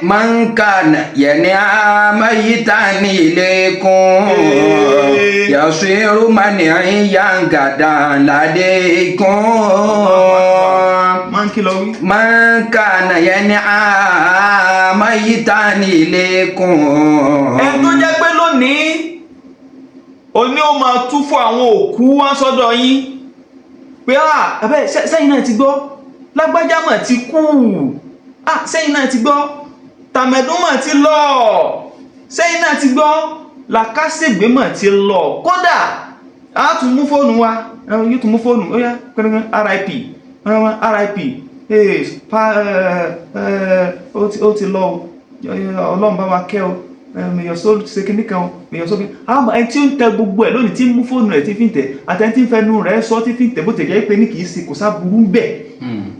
من كان ينعى ميتا إليكم يصير منعيا غدا لديكم. Máa ń kí lọ wí. من كان ينعى ميتا إليكم. Ẹni tó jẹ́ pé lónìí òní ó máa tú fún àwọn òkú wá sọ́dọ̀ yín pé à abẹ́ sẹ́yìn náà ti gbọ́, lágbájá mà ti kú, à sẹ́yìn náà ti gbọ́, tàmẹ̀dún mà ti lọ, sẹ́yìn náà ti gbọ́, làkàṣègbè mà ti lọ. Kódà a tún mú fóònù wa, yóò tún mú fóònù, ó yá pẹ́rẹ́pẹ́rẹ́, RIP, RIP, ee pa ẹ ẹ ó ti lọ o, Ọlọ́run bá wa kẹ́ o, may your soul ṣe kíní kan o, may your soul be. Àmọ́ ẹni tí ó ń tẹ gbogbo ẹ̀ lónìí, tí ń mú fóònù rẹ̀ tí fi ń tẹ̀, àti ẹni tí ń fẹnu rẹ̀ sọ tí fi ń tẹ̀, bó tẹ̀ jẹ́ pé ní kì í ṣe kò sá burú ń bẹ̀,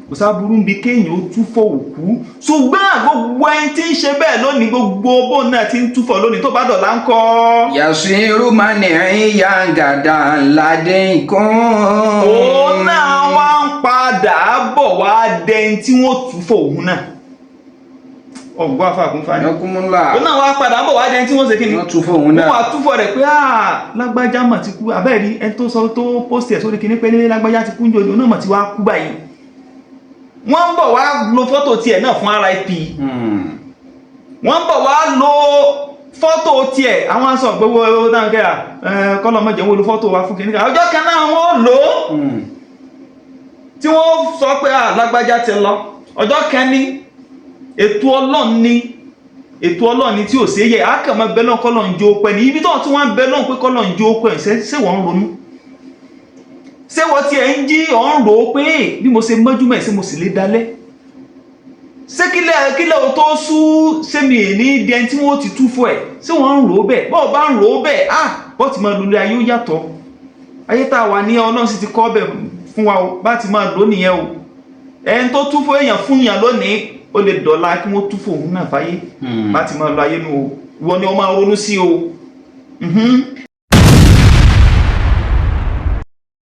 kò sá burú ń bi kéèyàn ó túfọ̀ òkú. Ṣùgbọ́n gbogbo ẹni tí ń ṣe bẹ́ẹ̀ lónìí, gbogbo bóun náà ti ń túfọ̀ lónìí, tó bá dọ̀la ń kọ́? يصير منعيا غدا لديكم. Òun náà wá ń padà bọ̀ wá dẹni tí wọ́n túfọ̀ òun náà. Ọgbọ́n afáàkún fani. Ọkùnmọ́lá. Òun náà wá padà bọ̀ wá dẹni tí wọ́n ṣe kí ni? Wọ́n túfọ̀ òun náà. Wọ́n wá túfọ̀ rẹ̀ pé àà, lágbájá mà ti kú. Abẹ́ẹ̀rí ẹni tó sọ tó post ẹ̀ sórí kinní pé ní lágbájá ti kú ń jòjò náà mà ti wá kú báyìí. Wọ́n ń bọ̀ wá lo fọ́tò tiẹ̀ náà fún RIP. Wọ́n ń bọ̀ wá lo fọ́tò tiẹ̀. Àwọn aṣọ gbogbo owó táwọn kẹ́yà kọ́lọ́ mọ̀jẹ̀ wọ́n lo fọ́tò wa fún kinní kan. Ọjọ́ kan náà wọ́n lò ó tí wọ́n sọ pé à, lágbájá ti lọ. Ọjọ́ kan ní ètò Ọlọ́run ní, ètò Ọlọ́run ní tí ò ṣe é yẹ. Á kàn máa bẹ lọ́n kọ́lọ́n jó pẹ́ ní ibi tó tí wọ́n ń bẹ lọ́n pé kọ́lọ́n jó pẹ́. Ṣé wọ́n ń ronú? Ṣé wọ́n tiẹ̀ ń jí ọ̀ ń rò ó pé bí mo ṣe mọ́júmọ́ ẹ̀, ṣé mo sì lè dalẹ̀? Ṣé kílẹ̀ o tó sú, ṣé mi ní di ẹni tí wọ́n ti tú fún ẹ̀? Ṣé wọ́n ń rò ó bẹ́ẹ̀? Bọ́ọ̀ bá ń rò ó bẹ́ẹ̀, ah, bọ́ọ̀ ti máa lulẹ̀ ayé ó yàtọ̀. Ayé tá a wà ní, Ọlọ́run sì ti kọ́ bẹ̀ fún wa o, bá ti máa lò nìyẹn o. Ẹni tó tú fún èèyàn fún yàn lónìí, ó lè dọ̀la kí wọ́n tú fún òun náà fáyé. Bá ti máa lo ayé nu o, ìwọ ni wọ́n máa ronú sí o.